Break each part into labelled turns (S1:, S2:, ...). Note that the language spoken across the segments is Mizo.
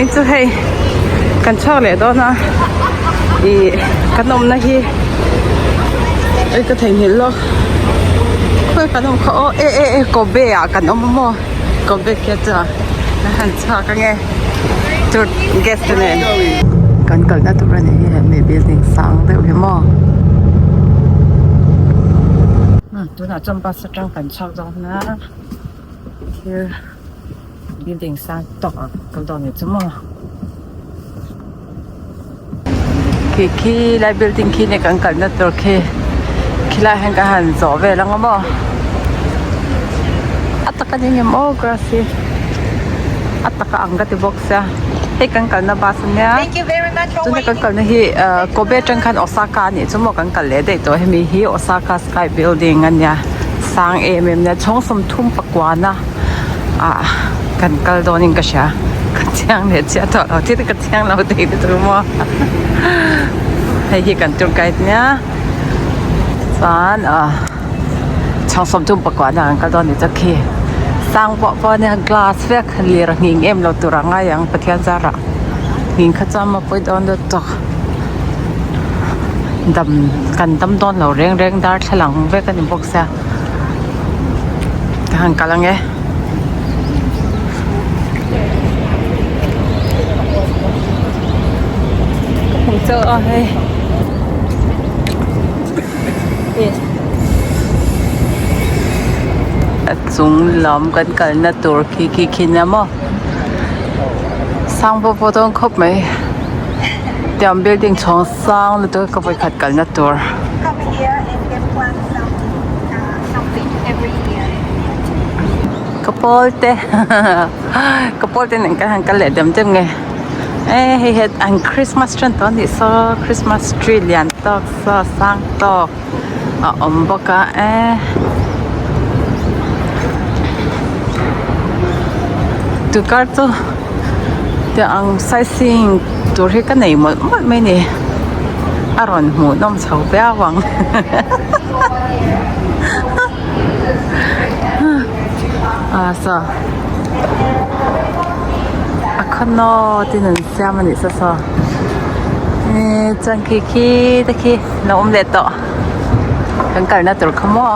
S1: Vawiin chu hei kan chhuak leh dawn a ih kan awmna hi ei ka theihnghilh lawk khawi kan awm kha aw e e e Kobe ah kan awm a maw Kobe khian ka han chhuak ange tur guest te nen kan kalna tur a nih hi hemi building sang deuh hi maw tunah chuan bus atang kan chhuak dawn a thil. Building sang tawk ang kal dawn ni chu maw. Khi khi lai building khi nge kan kalna tur khi khilai hian kan han zawh vel ang a maw. A tak a ni ngem aw grass hi a tak a ang ka ti bawk sia hei kan kalna bus a nia tuna kan kalna hi ahh Kobe atang khan Osaka a nih chu maw kan kal leh daih tawh hemi hi Osaka sky building a nia sang em em a nia chhawng sawmthum pakuana. ah kan kal dawn in ka hria ka chiang leh chiah tawh lo thil ka chiang lo thei lutuk maw hei hi kan tour guide nia chuan ah chhang sawmthum pakua na kan kal dawn ni chu khi sang pawh pawh ania glass vek lir a nghing em lo tur a ngai ang Pathian zarah nghing kha chuan maw pawi dawn lutuk dam kan dam dawn lo reng reng darthlalang vek a ni bawk sia. Ka han kal ange. Ka hmu chauh a hei. A chung lam kan kalna tur khi khi khi nia maw. Sang pawh pawh dawn khawp mai. Tiang building chhawng sang lutuk ka vawikhat kalna tur. Ka pawl te ka pawl te nen kan han kal leh dem dem nge e hei hi an christmas tan tawh anih saw christmas tree lian tawk saw sang tawk a awm bawk a e tukar chu tiang ang sightseeing tur hi ka nei mawlh mawlh mai a ni a rawn hmuh nawm chho viau ang ah saw a khawnaw tin an siam a nih saw saw eh chuan khi khi te khi lo awm leh tawh kan kalna tur kha maw.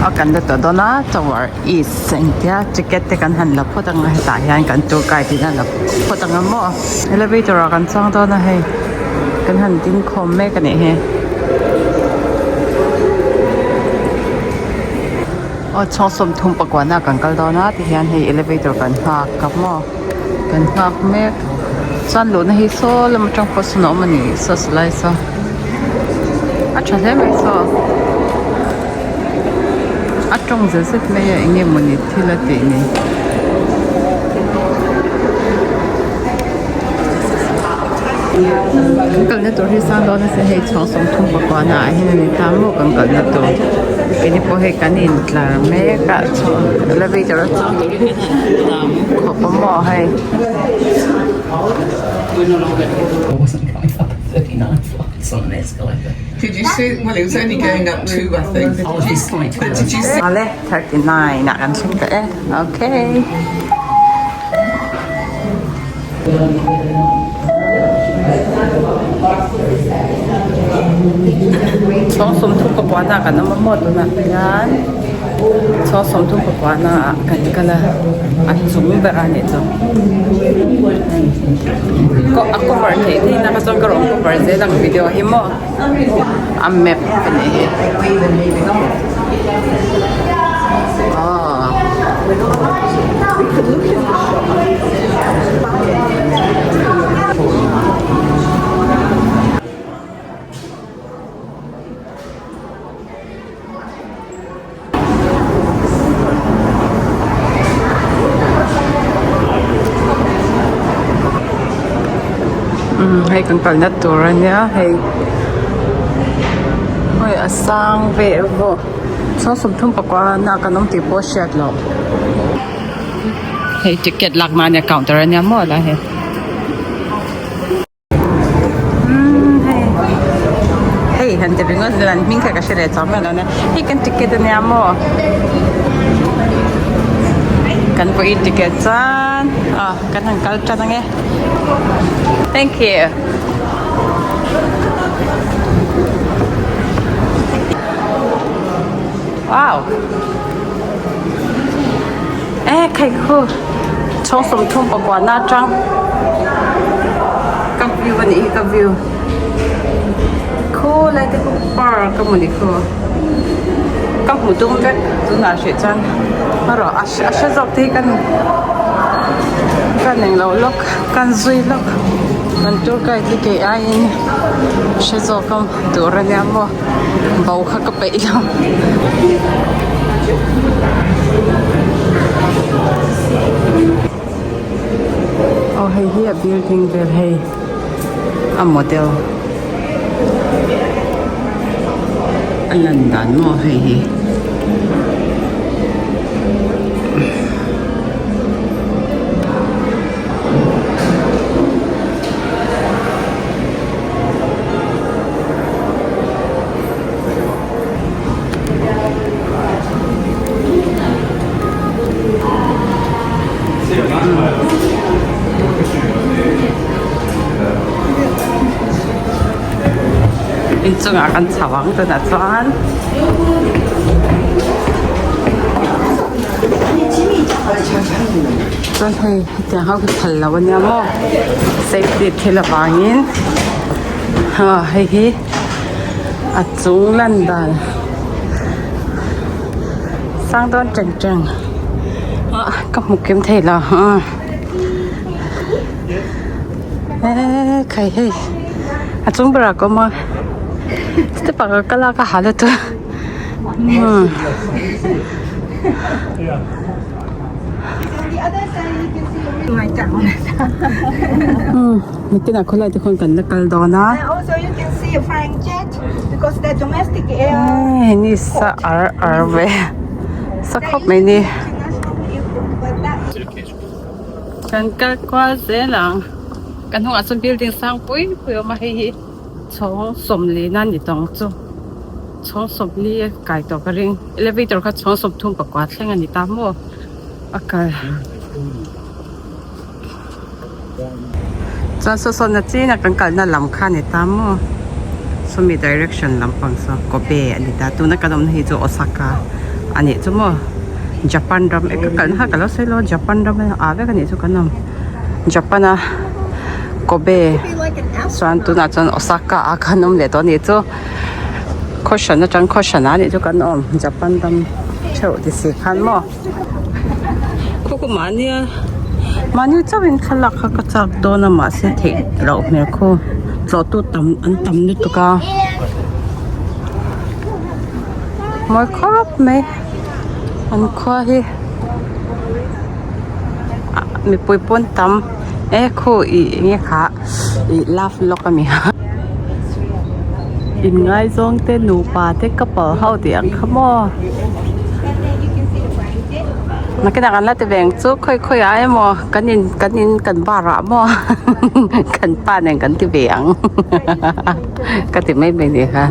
S1: A kan la tawh dawn a tower east engtia ticket te kan han la phawt ang a hetah hian kan tour guide in a la phawt ang a maw elevator ah kan chuang dawn a hei kan han ding khawm mek a nih hi. Aw chhawng sawmthum pakuana kan kal dawn a tihian hei elevator kan nghak a maw kan nghak mek chuan luhna hi saw lam atang pawh sawn a awm a ni saw salai saw a tha hle mai saw a tawng zet zet mai a eng nge mawni thil a tih ni. Kan kalna tur hi sang dawn ase hei chhawng sawmthum pakuana ah hian a ni ta maw kan kalna tur keini pawh hei kan intlar mek a chhawng elevator a chuang tur hi tam khawp a maw hei. Awle 39 ah kan thleng ta e okay. Chhawng sawmthum pakuana kan awm a maw tunah hian chhawng sawmthum pakuana ah kan kal a a chung ber a nih chu a cover theih theih na kha chuan ka rawn cover zel ang video hi maw a map a nih hi aw. Hei kan kalna tur a nia hei hei a sang ve bawk chhawng sawmthum pakua na kan awm tih pawh a hriat loh hei ticket lak na ania counter a nia maw helai hi. Hei han. han ti ringawt zel an hming kha ka hre leh chang miah lo nia hei kan ticket ania maw kan pawh i ticket chuan aw kan han kal tan ange thank you. Wow e khai khu chhawng 39 na atang ka view anih hi ka view khu lai te khu park a mawni khu ka hmu tum vek tunah hrih chuan erawh a a hre zawk te hi kan kan englo lawk kan zui lawk kan tour guide hi kei aiin hre zawk a tur ania maw. Bo kha ka peih lo. Aw hei hi a building vel hei a model a lan dan maw hei hi. Inchungah kan chho ang tunah chuan chuan hei hetiang ho hi phal lo ania maw safety thil avangin. Aw hei hi a chung lan dan sang dawn teng teng ah ka hmu kim thei lo ah eee khai hei a chung berah ka awm a step ah ka kal a ka ha lutuk umm. Nitin ah khawlai te khawn kan la kal dawn a. Hei ni sa ar ar ve sa khawp mai ni. Kan kal kual zel ang. Kan hnungah chuan building sang pui pui a awm a hei hi chhawng sawmli na ni tawng chu. Chhawng sawmli a kai tawh ka ring. Elevator kha chhawng 34 thleng a ni ta maw a kal. Chuan saw saw na chin a kan kalna lam kha a ni ta maw sawmi direction lampang saw Kobe a ni ta tuna kan awmna hi chu Osaka a nih chu maw Japan ram e ka kalna kha ka lo sawi lo a Japan ram ah vek a nih chu kan awm Japan a Kobe chuan tunah chuan Osaka ah khan awm leh tawh a nih chu khaw hran atang khaw hranah a nih chu kan awm Japan ram theuh ti si khan maw. Khaw mahnia mahni chauhin thlalak kha ka chak dawn a mahse theih loh hmel khu tlawh tu tam an tam lutuk a mawi khawp mai an khua hi ah mipui pawn tam e khu ih eng nge kha ih love lock a mi inngaizawng te nupa te couple ho tih ang kha maw nakinah kan la ti ve ang chu khawi khawi ah emaw kan in kan in kan bar ah maw kan pa nen kan ti ve ang ka ti mai mai nih kha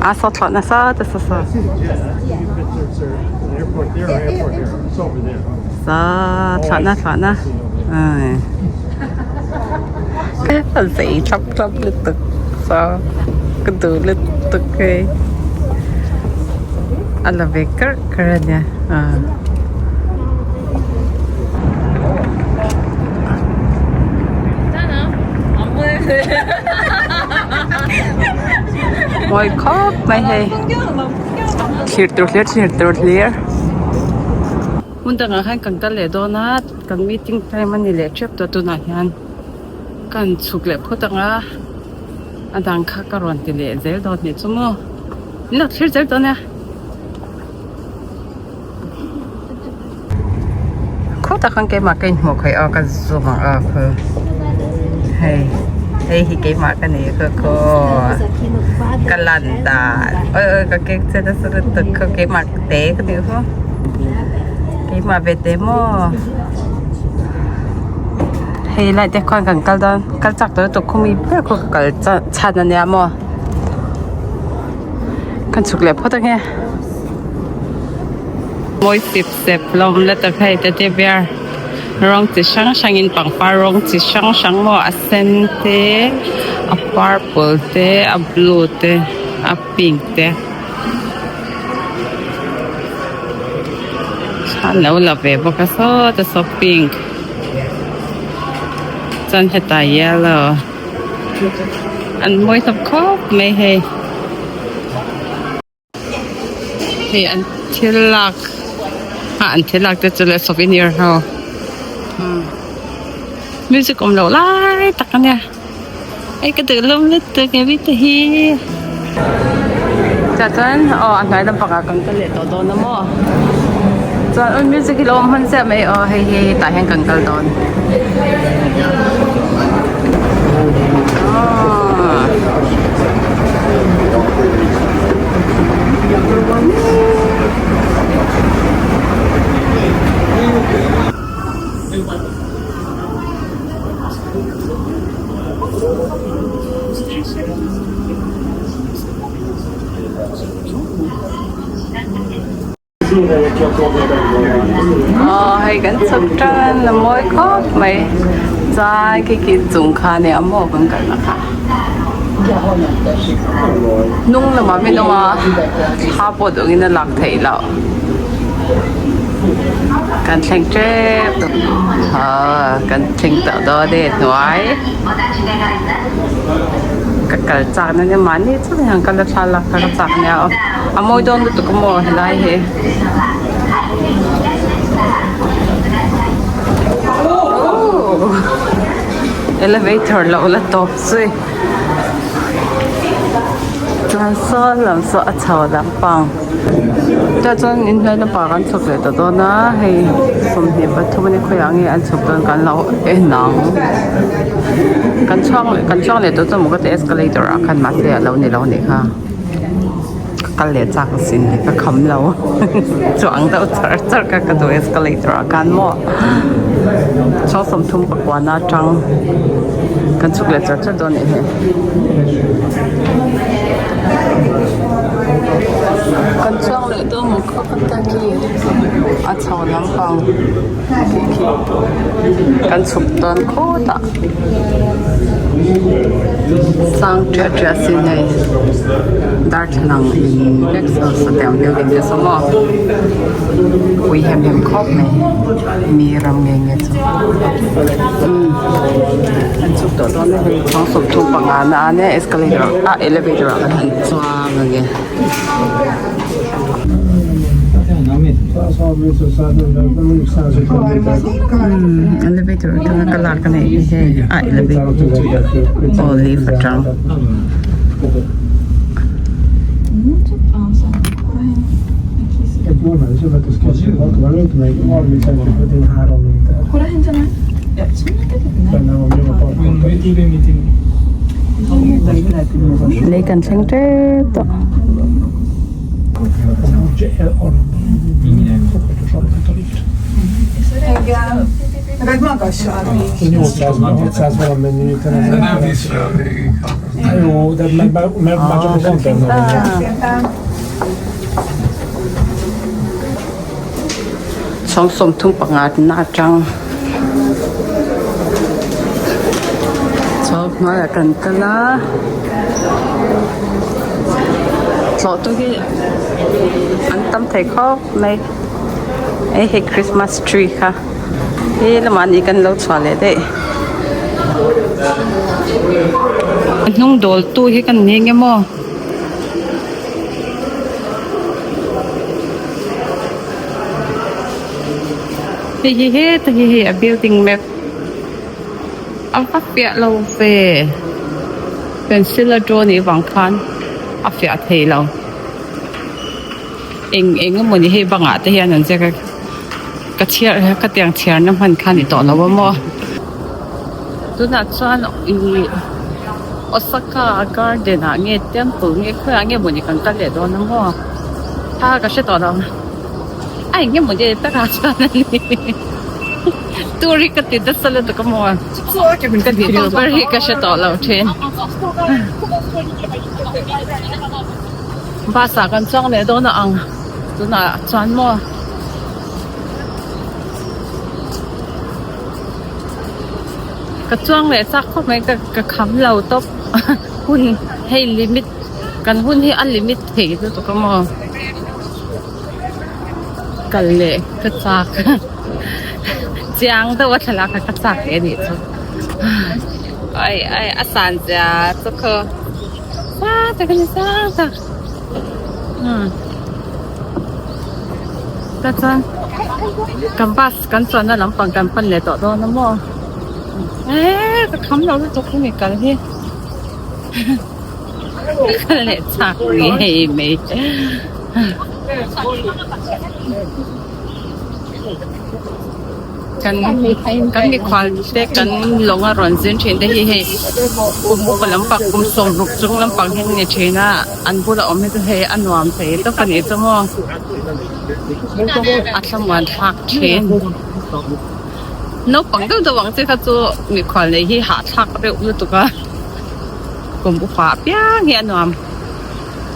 S1: a saw thlawh nasa te saw saw. Sa thlahna thlahna ai a zei thlap thlap lutuk sa ka duh lutuk hei a la ve karh karh a nia ah. Mawi khawp mai hei thlir tur hlir thlir tur hlir. Hmun dangah khan kan kal leh dawn a kan meeting time a ni leh tep tawh tunah hian kan chhuk leh phawt ang a a dang kha ka rawn ti leh zel dawn nih chu maw min lo thlir zel dawn nia khawtah khan keimah ka inhmuh khaih a ka zoom ang a khu hei hei hi keimah ka ni kha khaw ka lan dan oi oi ka kek che nasa lutuk khaw keimah te ka tih khaw keimah ve te maw. Hei light te khuan kan kal dawn kal chak tawh lutuk khumi ber khu ka kal chhan ania maw kan chhuk leh phawt ange mawi sip sep hlawm lutuk hei teddy bear rawng chi hrang hrang in pangpar rawng chi hrang hrang maw a sen te a purple te a blue te a pink te. An lo la ve bawk a sawta saw pink chuan hetah yellow an mawi hlawp khawp mai hei hei an thil lak ah an thil lak te chu leh souvenir ho music awm loh lai tak ania. Hei ka duh lawm lutuk he mi te hi. Tah chuan aw a hnuai lampangah kan kal leh tawh dawn a maw chuan aw music hi lo awm hman chiah mai aw hei hi tah hian kan kal dawn. Aw hei kan chhuk tan a mawi khawp mai chuan khi khi chung kha nia maw kan kalna kha hnung lamah min awm a thla pawh duh angin a lak theih loh kan thleng tep tawh aw kan thleng tawh dawn e hnuai ka kal chak na nia mahni chauh hian ka la thla lak kha ka chak nia aw a mawi dawn lutuk a maw helai hi elevator loh la tawp zui chuan saw lam saw a chho lampang tah chuan inhnuai lampang an chhuk leh ta dawn a hei 23 a ni khawiah nge an chhuk dawn kan lo en ang kan chhuak leh kan chuang leh tawh chuan maw ka ti escalator ah khan mahse a lo ni lo anih kha ka kal leh chak asin le ka kham lo chuang deuh char char kha ka duh escalator ah khan maw chhawng sawmthum pakuana atang kan chhuk leh char char dawn anih hi. Kan chuang leh dawn maw khawp a ta khi a chho lampang tih khi kan chhuk dawn khawtah sang ṭiah ṭiah sin hei darthlalang in vek saw sawtiang building te saw maw pui hem hem khawp mai mi ram nge nge chu umm an chhuk tawh dawn a hei chhawng 35 na a nia escalator ah elevator ah kan han chuang ang e. Umm elevator atanga ka lak a nih hi hei a elevator aw lift atang. Lei kan thleng tep tawh. Chhawng 35 na atang chhawng hnuaiah kan kal a tlawh te hi an tam thei khawp mai hei hi christmas tree kha he lamah ni kan lo chhuah leh daih a hnung dawl tu hi kan ni nge maw. Hei hi heta hi hei a building map a va fiah lo ve pencil a draw nih vang khan a fiah thei lo eng eng emawni hei bangah te hian an ziak a ka chhiar ka tiang chhiar na hman kha a ni tawh lo a maw tunah chuan ihh Osaka garden ah nge temple nge khawiah nge mawni kan kal leh dawn a maw a ka hre tawh lo a eng nge mawni takah chuan a ni. Tour hi ka ti nasa lutuk a maw ka tih tur ber hi ka hre tawh lo thin. Bus ah kan chuang leh dawn a ang tunah chuan maw. Ka chuang leh chak khawp mai ka ka kham lo tawp hun hei limit kan hun hi a limit thei lutuk a maw kal leh ka chak chiang deuh a thlalak kha ka chak leh a nih chu ai ai a san zia chu khaw sang tak a ni sang tak umm tah chuan kan bus kan chuanna lampang kan pan leh tawh dawn a maw eee ka kham lo lutuk hemi kal hi ka leh chak ngei mai. Kan kan mikhual te kan lawng a rawn zin thin te hi hei kum upa lampang kum sawmruk chung lampang hi an ni thin a an bula awm hi chu hei a nuam thei tawp a nih chu maw a thlamuan thlak thin naupang deuh deuh ang chi kha chu mikhual nei hi hahthlak reuh lutuk a kum upa apiang hi a nuam.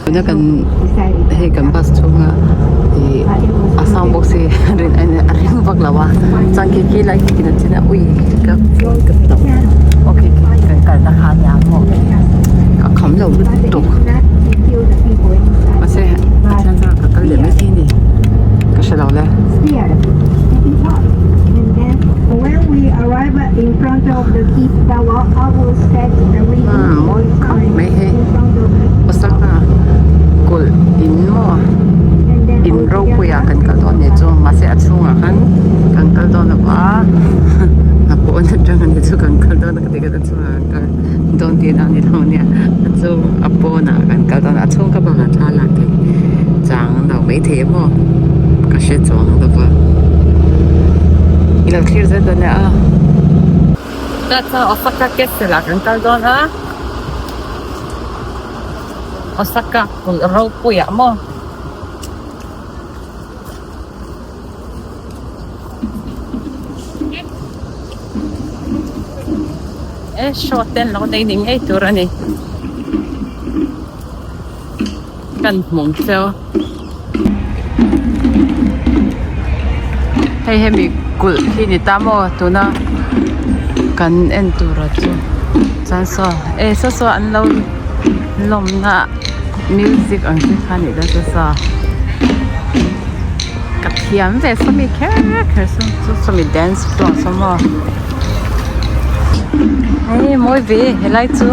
S1: Tuna kan hei kan bus chhunga ih a sound box hi rin a ring vak lo a chuan khi khi lai khi a chin a ui ka ka tawp okay kan kalna kha ania maw ka kham lo lutuk mahse a thian zawk ka kal leh maithei a ni ka hre lo le. Mawi khawp mai hei Osaka kulh in maw in ropui ah kan kal dawn nih chu mahse a chhungah khan kan kal dawn lo va a pawn atang ani chu kan kal dawn a ka ti kha a chhungah kan kal dawn tihna a ni lo ania a chung a pawnah kan kal dawn a a chhung ka bangah thla lak theih chang lo maithei a maw ka hre chuang lo va i lo thlir zel dawn nia a. Tah chuan Osaka castle ah kan kal dawn a Osaka kulh ropui ah maw. E show te an lo nei ni ngei tur a ni kan hmung cheu hei hemi kulh khi ni ta maw tuna kan en tura chu chuan saw e saw saw an lo lawmna music ang chi kha nih dawn chu saw ka thiam ve sawmi kher kher saw chu sawmi dance floor saw maw hei mawi ve helai chu.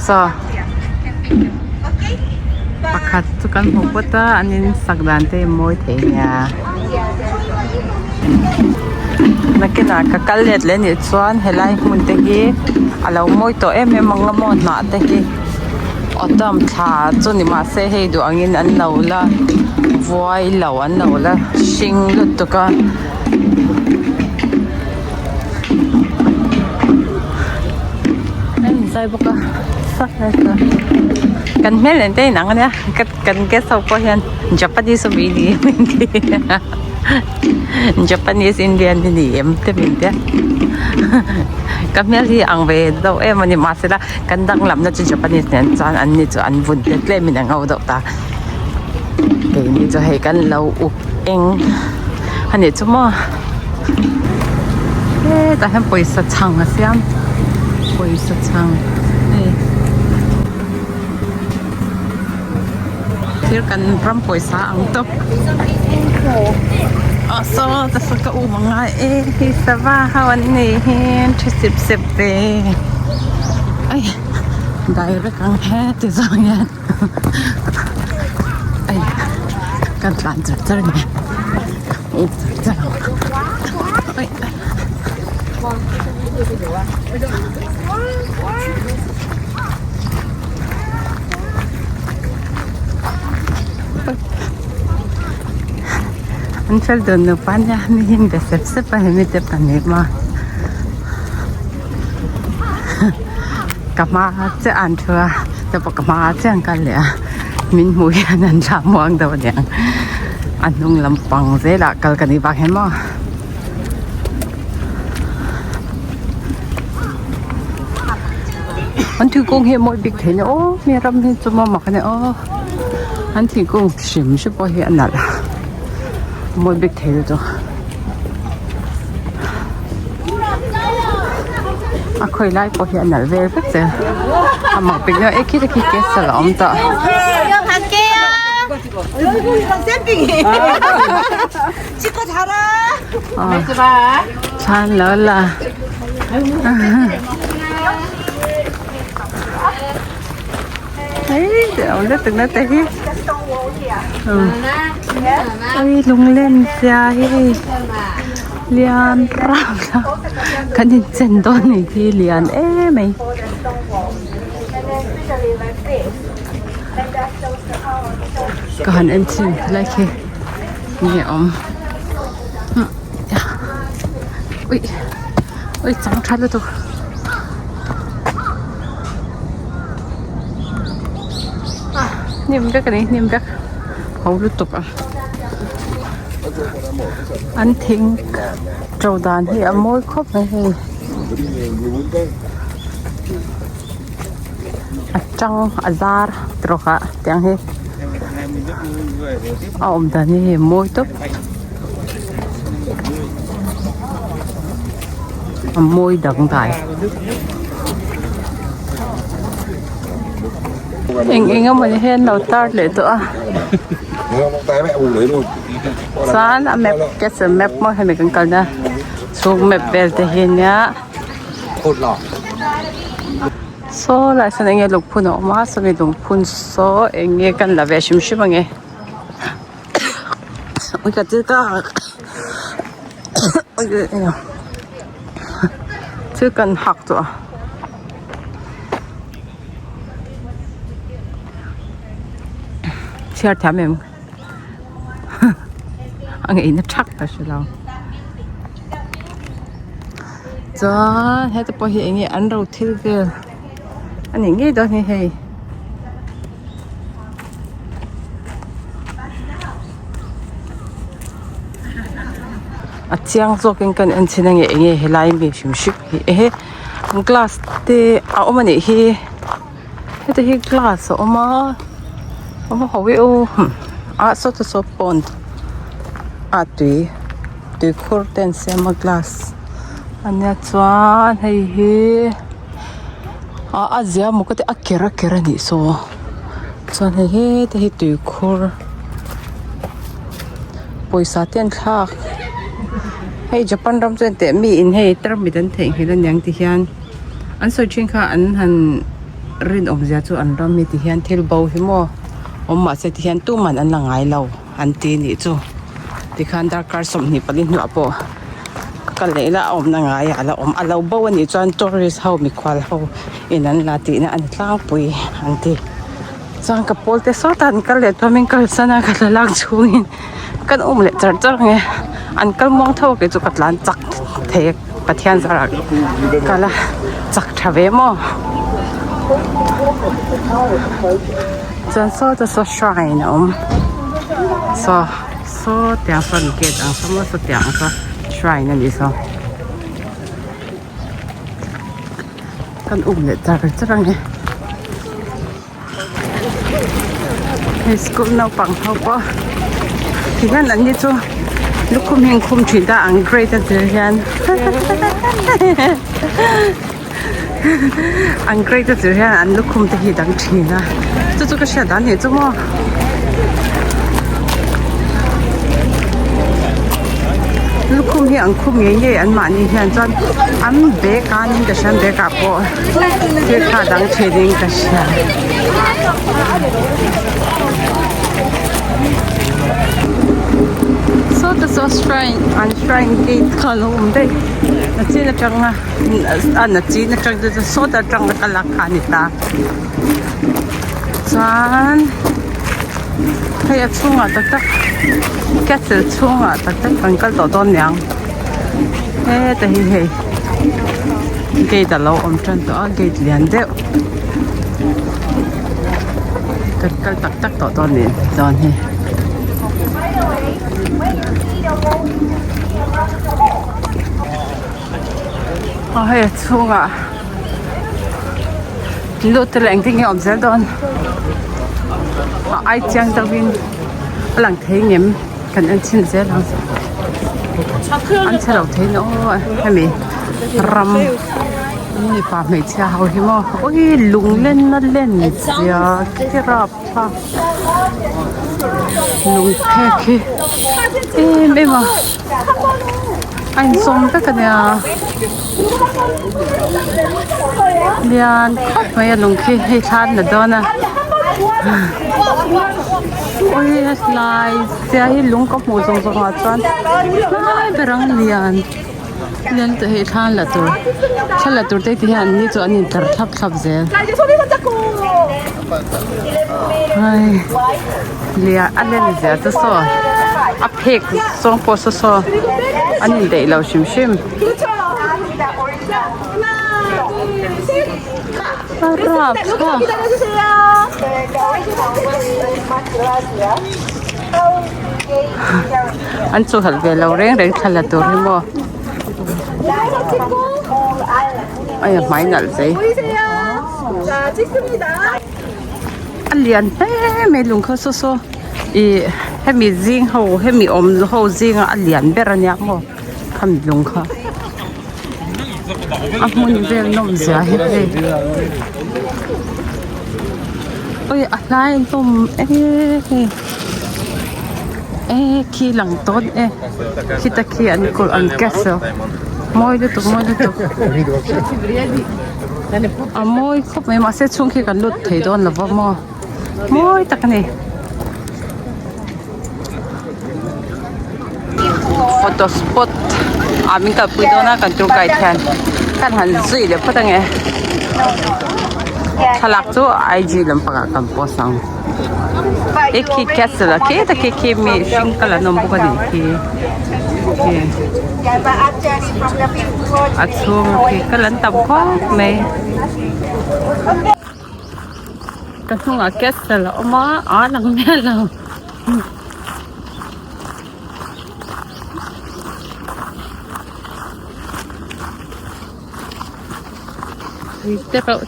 S1: Saw pakhat chu kan hmu phawt a an in sak dan te hi mawi thei nia nakinah ka kal let leh anih chuan helai hmun te hi a lo mawi tawh em em ang a maw hnah te hi autumn thla chu ni mahse hei duh angin an lo la vuai lo an lo la hring lutuk a. An inzai bawk a kan hmel nen te a inang ania kan guest ho pawh hian Japanese awm i ni em min ti a Japanese Indian hi ni em te min tia ka hmel hi ang ve deuh em a ni mahsela kan danglamna chu Japanese nen chuan an ni chu an vun te tlem in a ngo deuh ta keini chu hei kan lo uk eng a nih chu maw hetah hian pawisa chhang a siam pawisa chhang hei thil kan ram pawisa ang tawp aw saw ta saw ka um angai e hei sava ho an nei hi an tha sep sep ve ai direct ang heti zawng hian. Ai kan tlan char char a ni um char char ang ai an fel dun nupa nia mi hi an be sep sep a hemi te pahnih maw. Ka hma chiah an thu a te pawh ka hma chiah an kal leh a min hmuh hian an thlah muang deuh aniang a hnung lampang zelah kal ka nih vang hian maw. An thingkung hi a mawi bik thei nia aw mi ram hi chu maw mak a nia aw an thingkung hrim hrim pawh hi a nalh a mawi bik thei lutuk. A khawi lai pawh hi a nalh vel vek zel a mak bik nia e khi te khi castle a awm tawh. Chhan lo la. Ei te awm lutuk na te hi. Ui lunglen zia hi hei lian rap la kan inchen dawn ni khi lian em mai. Ka han en chhin lai khi nge awm ui ui chang tha lutuk. Hnim vek a ni hnim vek ho lutuk a an thing to dan hi a mawi khawp mai hei a tang a zar trawk ah tiang hi a awm dan hi hei mawi tawp a mawi dangdai. Eng eng emawni hi an lo tar leh tawh a chuan a map castle map maw hemi kan kalna chhung map vel te hi ania saw lai sawn enge lungphun a awm a sawmi lungphun saw enge kan la ve hrim hrim ange thil kan hak tawh a. Chhiar thiam em a ngeihna thak ka hre lo chuan heta pawh hi eng nge an ro thil vel a nih ngei dawn hi hei. A chiang zawkin kan en chhin ange eng nge helai mi hrim hrim hi ehe glass te a awm a nih hi heti hi glass a awm a a va ho e aw ah sawta saw pond a tui tuikhur te an siam a glass ania chuan hei hi ah a zia maw ka ti a ker a ker a nih saw chuan hei heta hi tuikhur pawisa te an thlak hei Japan ram chuan teh mi in hei tarmit an theihnghilh aniang ti hian an sawi thin kha an han rinawm zia chu an ram hi ti hian thil bo hi maw awm mahse ti hian tuman an la ngai lo an ti anih chu tikhan darkar 24 hnuah pawh ka leh ila a awmna ngai ah a la awm a lo bo anih chuan tourist ho mikhual ho in an la tihna a ni tlangpui an ti chuan ka pawl te sawtah an kal leh tuamin kalsan a ka thlalak chhungin kan um leh char char ang e an kal muang tho a kei chu ka tlan chak thei a Pathian zarah ka la chak tha ve maw chuan sawta saw shrine a awm saw saw tiang sawn gate ang saw maw saw tiang saw shrine a nih saw kan um leh char char ang e hei school naupang ho pawh ti hian an ni chu lukhum hi an khum thin ta ang grade a zir hian an grade a zir hian an lukhum te hi dang thin a chu chu ka hriat dan nih chu maw. Lukhum hi an khum ngei ngei an mahni hian chuan an bag a niin ka hria an bag ah pawh thil kha dang thin in ka hria. Saw te saw shrine an shrine gate kha a lo awm daih nachin atanga a nachin atang te chu sawta atanga ka lak kha a ni ta chuan hei a chhungah tak tak castle chhungah tak tak kan kal tawh dawn niang heta hi hei. Gate a lo awm tan tawh a gate lian deuh kan kal tak tak tawh dawn nih dawn hi. Aw hei a chhungah lut te leh engtin nge awm zel dawn a ai chiang deuhin a lang thei ngem kan en chhin zel ang an chhe lo thei na aw hemi ram mipa hmeichhia ho hi maw awi lung len na len zia khi rap thlak lung phek hi em em a a inzawm vek a nia lian khawp mai a lung khi hei thla an la dawn a awi hlai zia hi lung ka hmuh zawng zawng ah chuan hlai ber ang lian lian tawh hi thla an la tur thla la tur te ti hian an ni chu an intlar thlap thlap zel hai lian a len zia chu saw a phek zawng pawh saw saw an indaih lo hrim hrim. A rapthlak. An chuhhelh ve lo reng reng thla la tur hi maw. Ai a hmai nalh zei. A lian hle mai lung kha saw saw ih hemi zing ho hemi awm ho zinga a lian ber ania maw khami lung kha. A hmun vel nawm zia hi hei ui a hlai hlawm e hei e khi lang tawn e khita khi an kulh an castle mawi lutuk mawi lutuk a mawi khawp mai mahse chhung khi kan lut thei dawn lo va maw mawi tak a ni. Photo spot ah min kalpui dawn a kan tour guide hian kan han zui leh phawt ange thlalak chu IG lampangah kan post ang he khi castle a khi tak khi khi mi hring kal an awm bawk a nih khi khi a chhung khi kal an tam khawp mai. Ka hnungah castle a awm a a lang miah lo. Tui te reuh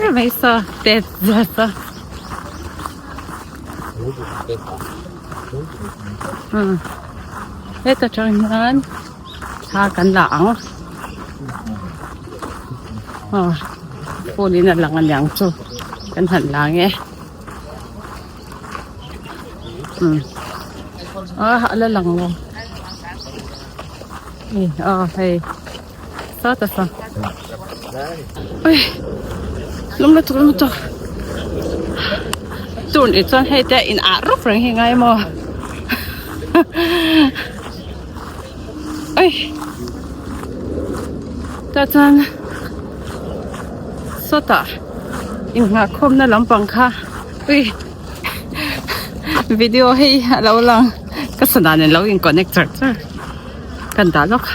S1: te mai saw te zat a. Umm heta tang hian thla kan la ang aw phone in a lang aniang chu kan han la ang e. Umm ah a la lang lo aw hei sawtah sawn ui lawm lutuk lawm lutuk tun ih chuan hei te in ah rawp reng hi ngai maw ui tah chuan sawtah inghahkhawmna lampang kha ui video hei a lo lang ka sana nen lo in connect char char kan dah lawk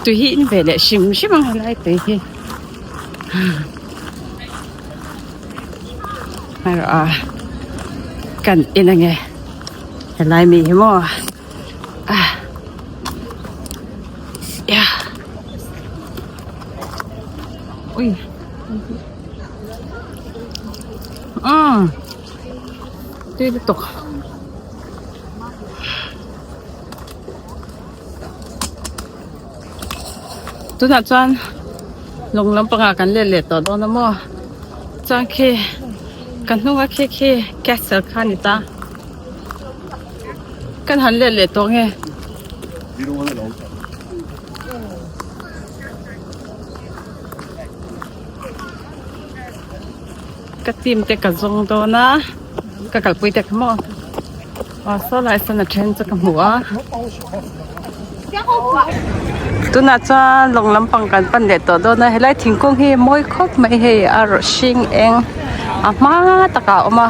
S1: tui hi in ve leh hrim hrim ang helai tui hi erawh a kan en ange helai mi hi maw. Ui. Umm. Tui lutuk. Tunah chuan lawng lampangah kan let leh tawh dawn a maw. Chuan khi ka hnunga khi khi castle kha a ni ta. Kan han let leh tawh nge. Ka team te ka zawng dawn a ka kalpui te kha maw aw saw lai sawn a then chu ka hmu a tunah chuan lawng lampang kan pan leh tawh dawn a helai thingkung hi mawi khawp mai hei a hring eng a hma takah a awm a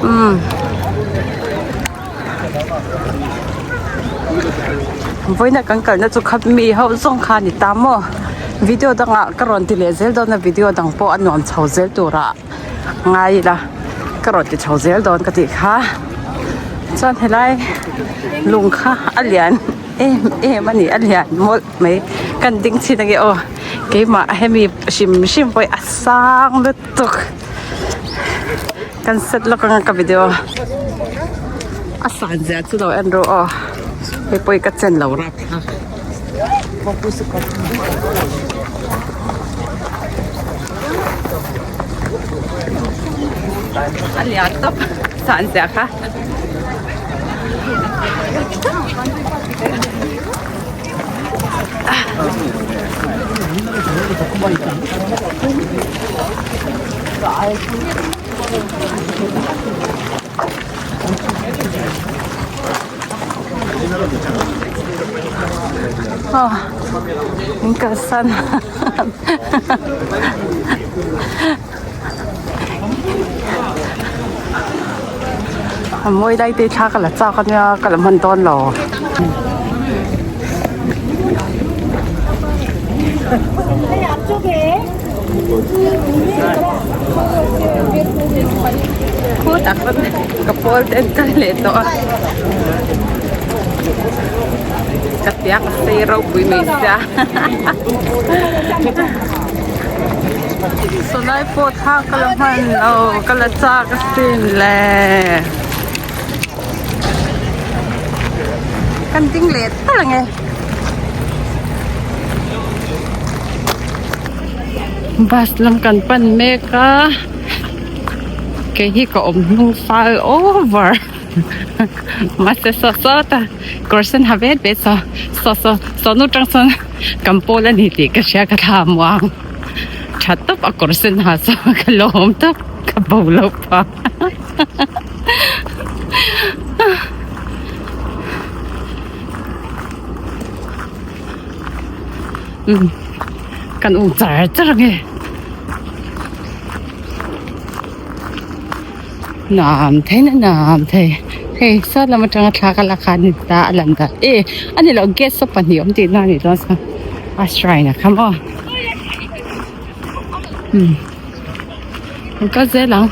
S1: umm. Vawiina kan kalna chu kha mi ho zawng kha a ni ta maw video dangah ka rawn ti leh zel dawn a video dang pawh a nuam chho zel turah ngai ila ka rawn ti chho zel dawn ka tih kha chuan helai lung kha a lian em em a ni a lian mawlh mai kan ding chhin ange aw keimah hemi hrim hrim pawh hi a sang lutuk kan set lawk anga ka video a san zia chu lo en rawh aw hei pawh hi ka chen lo rap thlak. A lian tawp san zia kha. Aw min kalsan a mawi lai te thla ka la chak ania ka la hman dawn lo. Khutah khan ka pawl te an kal leh tawh a ka tiak a sei ropui mai sia sawlai pawh thla ka la hman lo ka la chak asin le. Kan ding leh tal ang e. Bus lam kan pan mek a kei hi ka awm hnung fal over mahse saw saw ta kawr sen ha vet vet saw saw saw saw nu tang sawn kan pawl a ni tih ka hria ka thla muang tha tawp a kawr sen ha saw ka lawm tawp ka bo loh phah. Um kan um char char ange nuam thei na nuam thei hei saw lam atanga thla ka la kha a ni ta a lan dan e a ni loh gas saw pahnih awm tihna a nih dawn chuan a shrine a kha maw um. Kan kal zel ang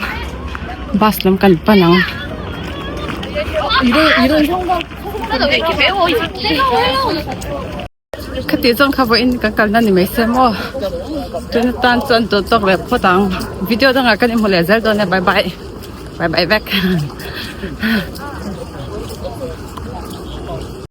S1: bus lam kan pan ang. Khati zawng kha vawiin kan kalna ni mai se maw tuna tan chuan duh tawk leh phawt ang video dangah kan inhmu leh zel dawn e bye bye bye bye vek.